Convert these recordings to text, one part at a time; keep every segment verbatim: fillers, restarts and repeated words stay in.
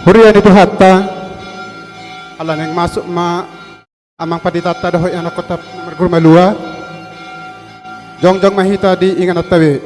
Huria ni Tuhanta, ala naeng masuk ma amang panditanta dohot ianakhonta na marguru malua. Jongjong ma hita di ingananta be.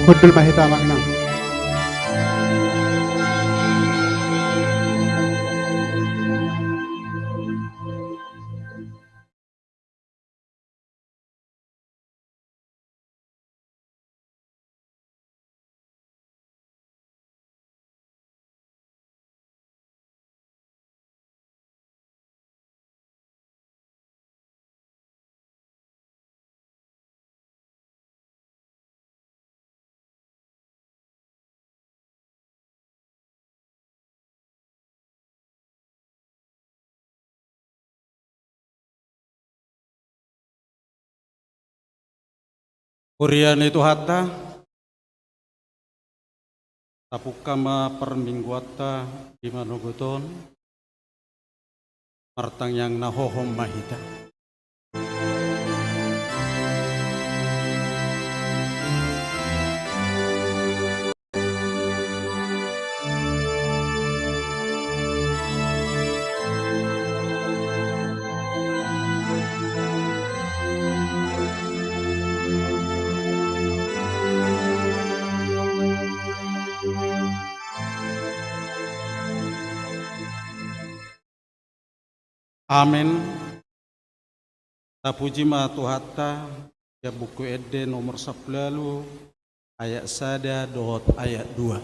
Hundul ma hita, amang inang. Huria ni Tuhanta, tapungka ma parmingguanta di manogot on. Martangiang na hohom ma hita. Amen. Tapuji ma Tuhanta. Sian Buku Ende nomor sampulu ualu, ayat sada dohot ayat dua.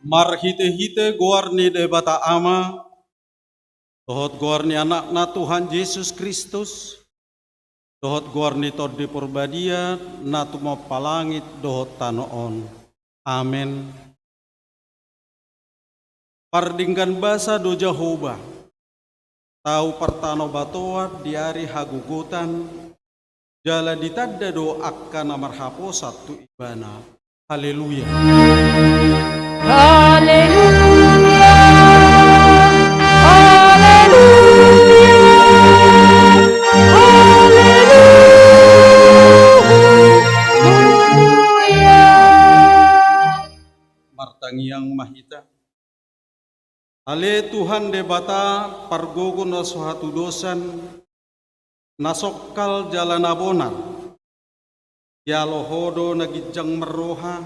Marhitehite goar ni Debata Ama, dohot goar ni Anakna Tuhan Jesus Kristus, dohot goar ni Tondi Porbadia na tumompa langit dohot tano on. Amen. Pardenggan basa do Jahowa, tau partanobatoan di ari hagogotan, jala ditanda do angka na marhaposan tu Ibana. Haleluya. Haleluya. Haleluya. Haleluya. Martangiang ma hita. Ale Tuhan Debata, pargogo na so hatudosan, na songkal jala na bonar. Dialo Ho do na ginjang marroha,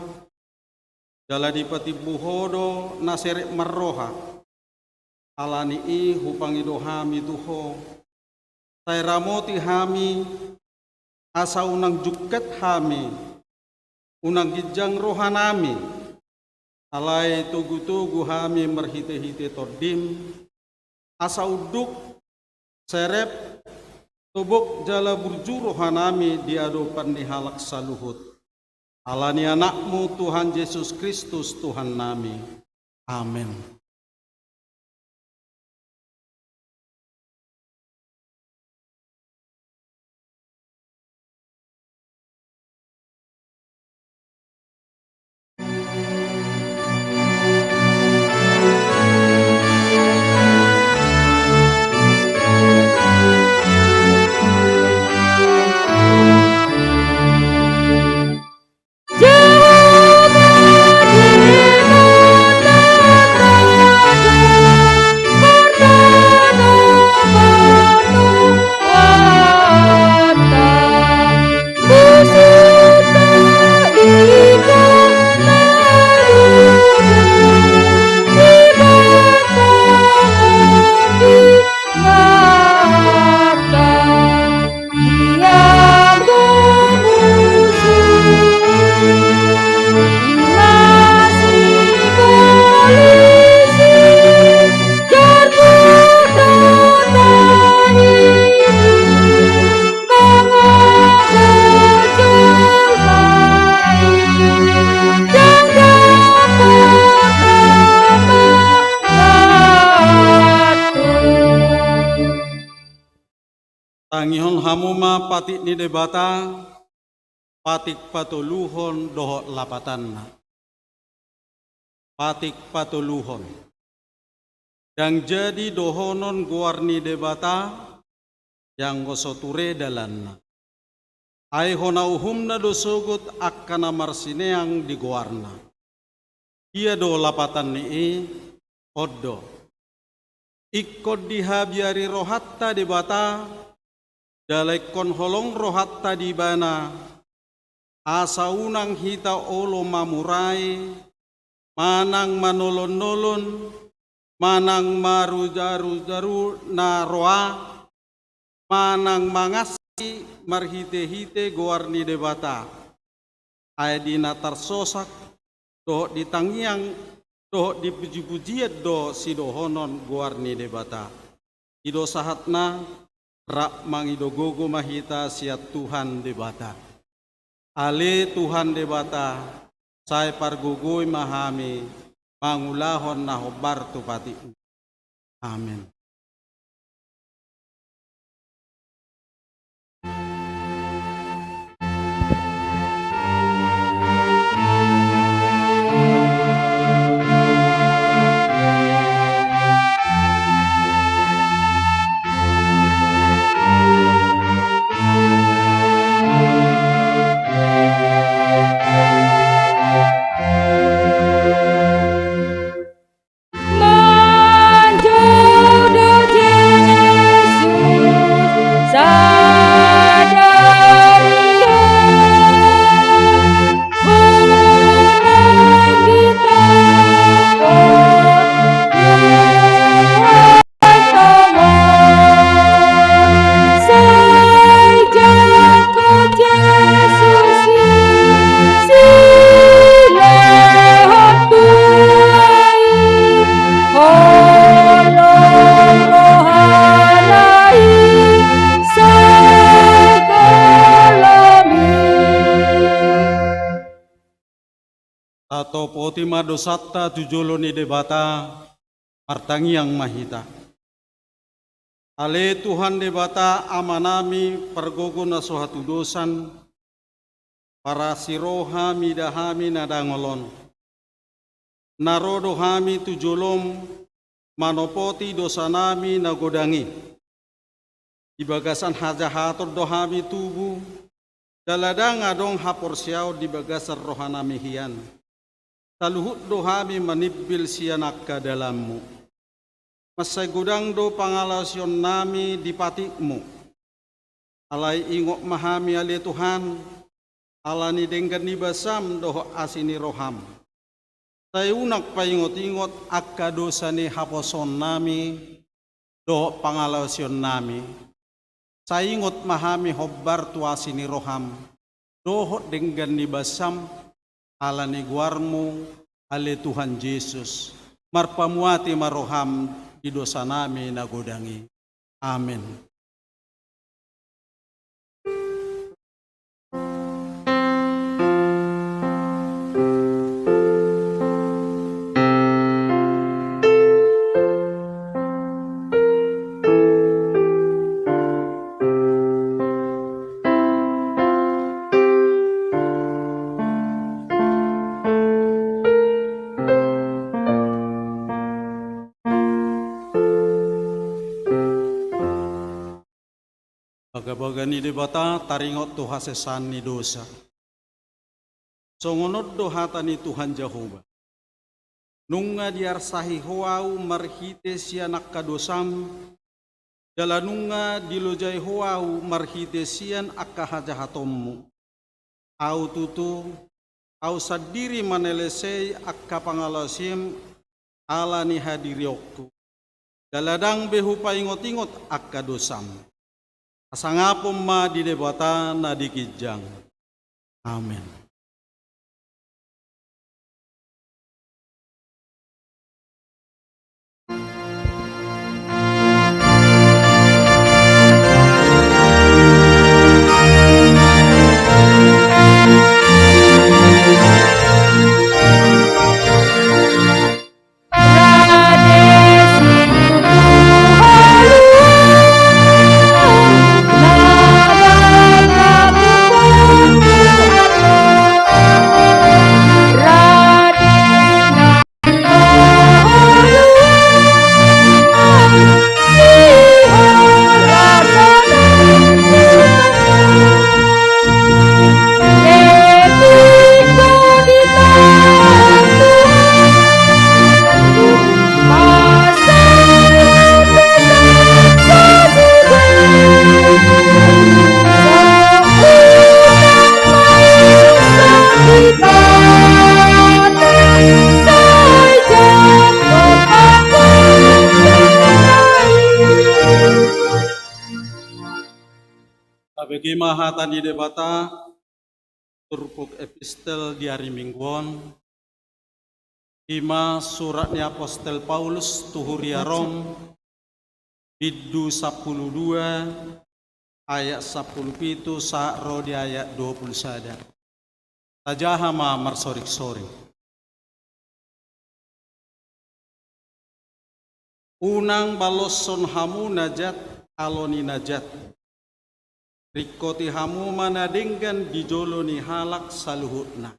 jala dipatimbo Ho do na serep marroha. Ala ni i hupangido hami tu Ho, sai ramoti hami, asa unang jungkat hami, unang ginjang rohanami, alai togutogu hami marhitehite Tondim, asa unduk, serep, tobok jala burju rohanami di adopan ni halak saluhut. Ala ni Anakmu Tuhan Jesus Kristus Tuhannami. Amen. Tangihon hamu ma patik ni Debata, patik patoluhon dohot lapatanna. Patik patoluhon. Ndang jadi dohonon goar ni Debata, anggo so ture dalanna. Ai hona uhumna do sogot angka na marsineang di goarna. Ia do lapatan ni i, on do. Ingkon dihabiari rohanta Debata, jala ingkon holong rohanta di Ibana, asa unang hita olo mamurai, manang manolonnolon, manang marujarujaru na roa, manang mangansi marhitehite goar ni Debata. Ai di na tarsosak, dohot di tangiang, dohot di pujipujian do sidohonon goar ni Debata. I do sahatna, rap mangido gogo ma hita sian Tuhan Debata. Ale Tuhan Debata, sai pargogoi ma hami mangulahon na hombar tu patikMu. Amen. Tatopoti ma dosanta tu jolo ni Debata, martangiang ma hita. Ale Tuhan Debata Amanami, pargogo na so hatudosan, Marasi roha mida hami na dangol on. Na ro do hami tu jolom manopoti dosanami na godang i. Di bagasan hajahaton do hami tubu, jala ndang adong haporseaon di bagasan rohanami hian. Saluhut do hami manimbil sian angka dalanmu. Mansai godang do pangalaosionnami di patikmu. Alai ingot ma hami ale Tuhan, ala ni denggan ni basam dohot asi ni roham. Sai unang paingot-ingot angka dosa ni haposoonnami dohot pangalaosionnami. Sai ingot ma hami hombar tu asi ni roham dohot denggan ni basam, ala ni goarmu ale Tuhan Jesus. Marpamuati ma roham di dosanami na godang i. Amen. Bagabaga ni Debata taringot tu hasesaan ni dosa. Songon on do hata ni Tuhan Jahowa: Nunga diarsahi Ho ahu marhite sian angka dosam, jala nunga dilojai Ho ahu marhite sian angka hajahatonmu. Ahu tutu, ahu sandiri manelesei angka pangalaosim ala ni hadirionku. Jala ndang be hupaingot-ingot angka dosam. Hasangapon ma di Debata na di ginjang. Amen. Tabege ma hata ni Debata, turpuk epistel di ari Minggu on, i ma surat ni apostel Paulus tu huria Rom, bindu sampulu dua, ayat sampulu pitu sahat ro di ayat dua pulu sada. Tajaha ma marsoring-soring. Unang baloshon hamu na jat alo ni na jat. Ringkoti hamu ma na denggan di jolo ni halak saluhutna.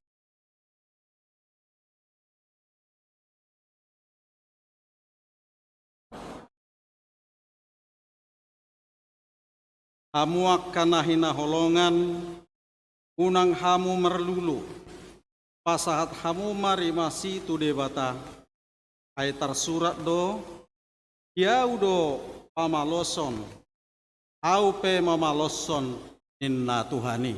Hamu angka na hinaholongan, unang hamu marlulu, pasahat hamu ma rimasi tu Debata. Ai tarsurat do: Di ahu do pamaloshon, ahu pe mamaloshon, ninna Tuhan i.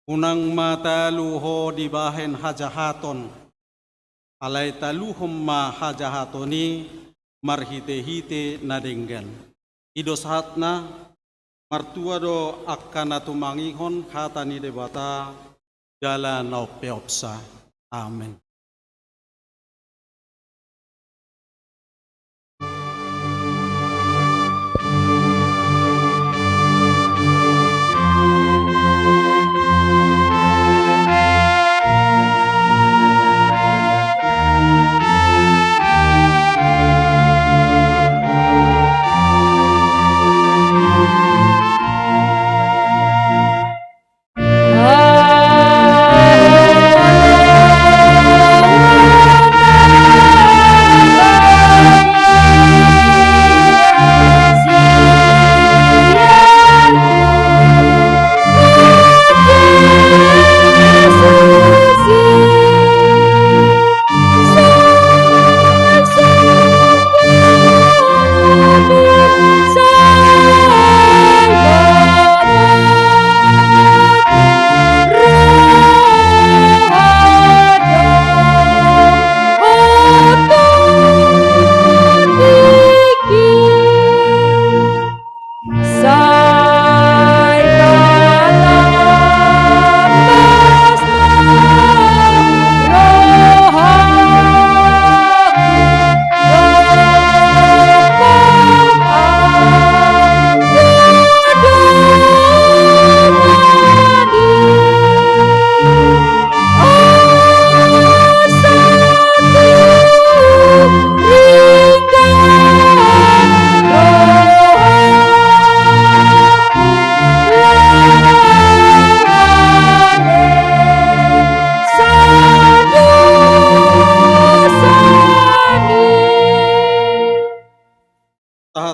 Unang ma talu ho dibahen hajahaton, alai taluhon ma hajahaton i marhite-hite na denggan. I do sahatna. Martua do angka na tumangihon hata ni Debata jala na umpeopsa. Amen.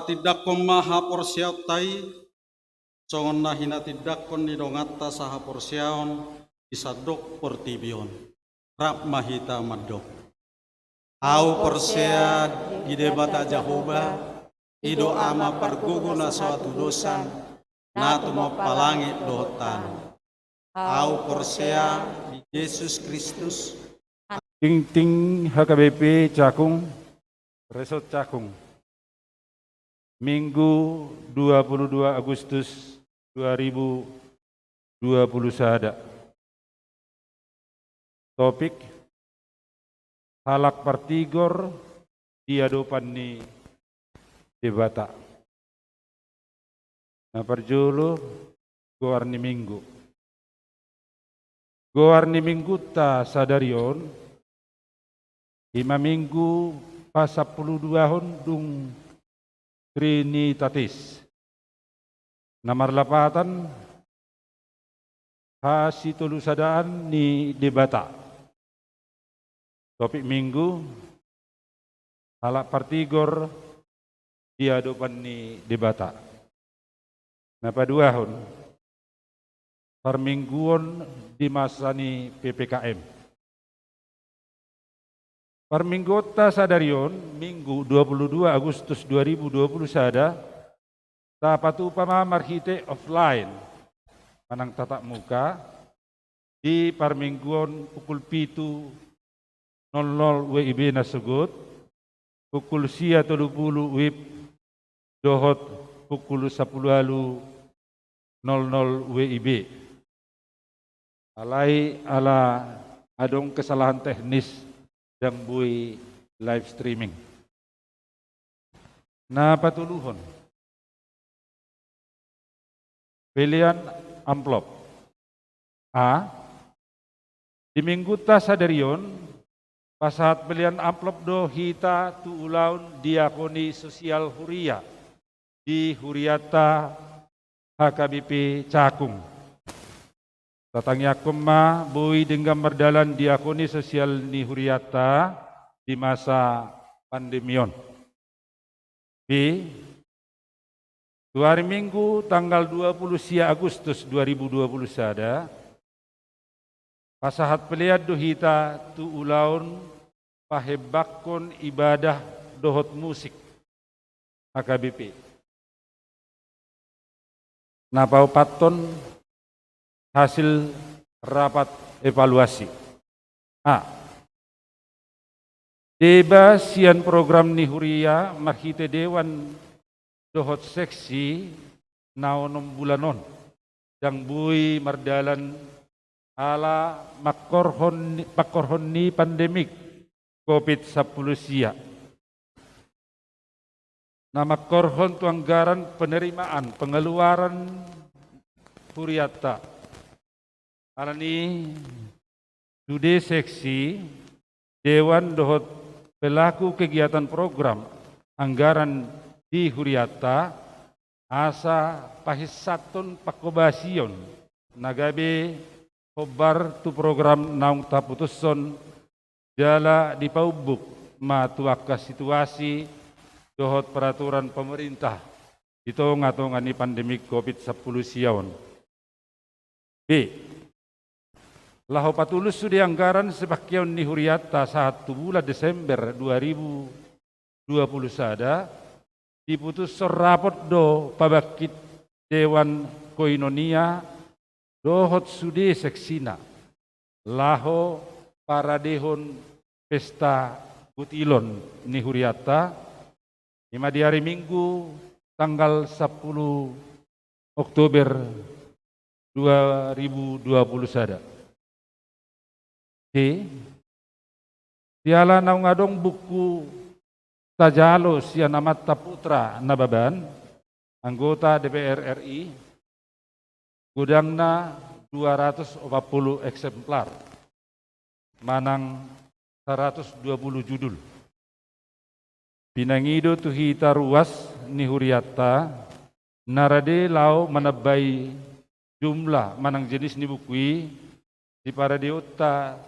Tindanghon ma haporseaonta i songon na hinatindanghon ni donganta sahaporseaon di sandok portibi on. Rap ma hita mandok. Ahu porsea di Debata Jahowa, i do Ama pargogo na so hatudosan, na tumompa langit dohot tano. Ahu porsea di Jesus Kristus. Tingting H K B P Cakung, Resort Cakung. Minggu dua puluh dua Agustus dua ribu dua puluh sada. Topik: halak partigor di adopan ni Debata. Na parjolo, goar ni Minggu. Goar ni Minggunta sadari on, i ma Minggu pasampuluduahon dung Trinitatis, na marlapatan hasitolusadaan ni Debata. Topik Minggu: halak partigor di adopan ni Debata. Na paduahon, parmingguon di masa ni P P K M. Parmingguonta sadari on, Minggu dua puluh dua Agustus dua ribu dua puluh sada, tapatupa ma marhite offline manang tatap muka, di parmingguon pukul pitu nol nol W I B na sogot, pukul sia tolu pulu W I B dohot pukul sampulu ualu nol nol W I B. Alai ala adong kesalahan teknis, ndang boi live streaming. Na patoluhon, pelean amplop. A. Di Minggunta sadari on, pasahat pelean amplop do hita tu ulaon diakoni sosial huria di hurianta H K B P Cakung. Tatangiangkon ma boi denggan mardalan diakoni sosial ni hurianta di masa pandemi on. B. Tu ari Minggu tanggal dua puluh sia Agustus dua ribu dua puluh sada, pasahat pelean do hita tu ulaon pahembangkon ibadah dohot musik H K B P. Na paopathon, hasil rapat evaluasi. A. Deba sian program ni huria marhite dewan dohot seksi na onom bulan on ndang boi mardalan ala mangkorhon ni, pangkorhon ni pandemik Covid sampulu sia, na mangkorhon tu anggaran penerimaan pengeluaran hurianta. Alani i, sude seksi, dewan dohot pelaku kegiatan program anggaran di hurianta, asa pahinsathon pangkobasion na gabe hombar tu program naung taputushon jala dipaumbuk ma tu angka situasi dohot peraturan pemerintah di tonga-tonga ni pandemik Covid sampulu sia on. B. Laho patulus sude anggaran sipangkeon ni hurianta sahat tu bulan Desember dua ribu dua puluh sada, diputushon rapot do pabangkit dewan koinonia dohot sude seksina laho paradehon pesta gutilon ni hurianta, i ma di ari Minggu tanggal sampulu Oktober dua ribu dua puluh sada. C. Siala naung adong buku tajalo sian Amanta Putra Nababan, anggota D P R R I, godangna dua ratus opat pulu eksemplar manang saratus dua pulu judul. Pinangido tu hita ruas ni hurianta na rade laho manambai jumlah manang jenis ni buku i, siparadeonta